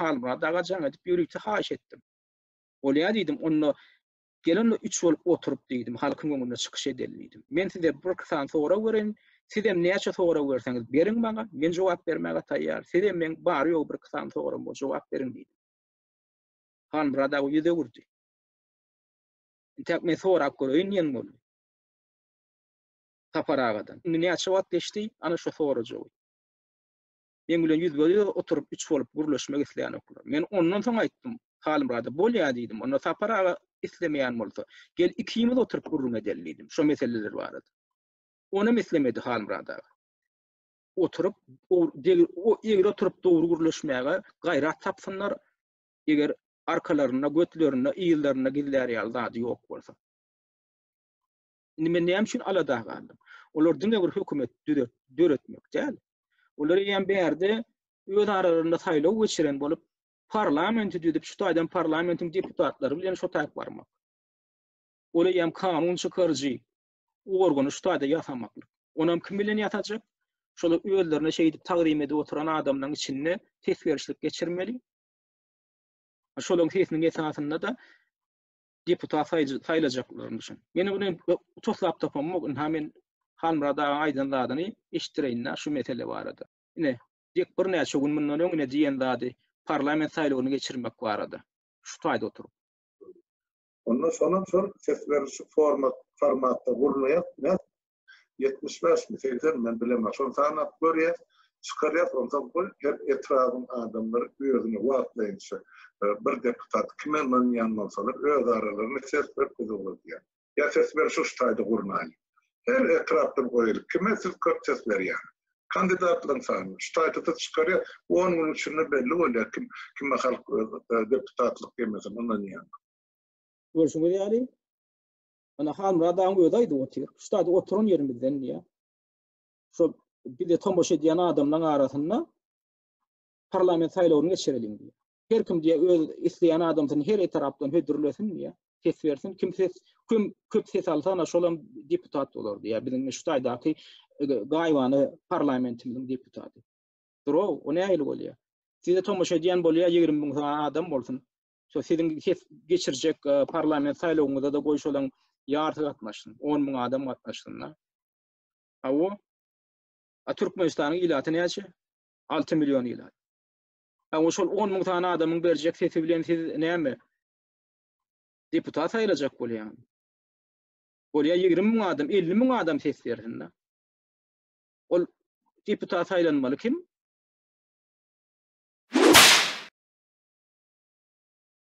Halmyrat aga jaň edip ýörite haýyş etdim. Bolýar diýdim, onda gel onda üç bolup oturyp diýdim, halkyň öňünde çykyş edeli diýdim. Men size bir sany sorag bereýin, sizem näçe sorag berseňiz beriň maňa, men jogap bermäge taýýar. Sizem meň bary-ýogy bir sany soragym bor, jogap beriň diýdim. Halmyrat aga ýüz öwürdi. Intäk men sorap göreýin diýen boldy. Sapar agadan. Indi näçe wagt geçdi, ana şo sorajagy. Meň bilen ýüzbe-ýüz oturyp, üç bolup gürleşmek isleýänoklar. Men ondan soň aýtdym, Halmyrada, bolýa diýdim. Onda Sapar aga islemeýän bolsa, gel ikimiz oturyp gürrüň edeli diýdim, şo meseleler barada. Onam islemedi Halmyrat aga. Oturyp, egri oturyp dogry gürleşmäge gaýrat tapsynlar, eger arkalarynda, götlerinde, yzlarynda gizlär ýaly zady ýok bolsa. Indi men näme üçin alada galdym? Olar diňe bir hökümet düzet, döretmek däl. Olar eýýäm bärde öz aralarynda saýlaw geçiren bolup, parlamenti düzüp, şu taýdan parlamentiň deputatlary bilen şo taýyp barmak. Ol eýýäm kanun çykaryjy organy şu taýda ýasamaklyk. Onam kim bilen ýasajak? Şol özlerine şeýdip tagzym edip oturan adamlaryň içinde ses berişlik geçirmeli. Şolaryň sesiniň esasynda-da deputat saýlajaklaryny düşün. Men ony toslap tapamok. Ynha men Halmyrat agaň aýdan zadyny eşitdireýin-dä şu mesele barada. Ine, dek birnäçe gün mundan öň ine diýen zady parlament saýlawyny geçirmek barada. Şu taýda oturyp. Onda şonam şol ses berişlik format formatda gurnaýas. 75 mi 80 men bilemok. Şony sanap görýäs, çykarýas, onsoň bu her etrabyň adamlary özüne wagtlaýynça e, bir deputat kime ynanýan bolsalar öz aralarynda ses berip bize ugradýar. Ýa ses berişi şu taýda gurnaýly. Her etrapdan goýaly. Kime siz köp ses berýäňiz? Kandidatlaryň sanyny şu taýda-da çykarýar. 10 günüň içinde belli bolýar kim kime halk öz e, deputatlyk ýemesini ynanýan. Görşüňiz ýaly, Ana Halmyrat agaň özi aýdyp otyr. Şu taýda oturan ýerimizden diýýär. Şo bize tomaşa edýän adamlaryň arasynda parlament saýlawyny geçireliň diýýär. Her kim diýýär öz isleýän adamsyny her etrapdan hödürlesin diýýär. Ses bersin. Kim ses kim köp ses alsa ana şolam deputat bolar diýýär. Biziň şu taýdaky e, gaýybana parlamentimiziň deputaty. Duraw, o nähili bolýar? Size tomaşa edýän bolýar 20 müň sany adam bolsun. Şo siziň ses geçirjek e, parlament saýlawyňyza-da goý şolaň ýarysy gatnaşsyn. 10 müň adam gatnaşsyn-da. Hawa. A Türkmenistanyň ilaty näçe? 6 million ilat. Hawa şol 10 müň sany adamyň berjek sesi bilen siz näme? Deputat saýlajak bolýaňyz. Bolýa 20 müň adam, 50 müň adam ses bersin-de. Ol deputat saýlanmaly kim?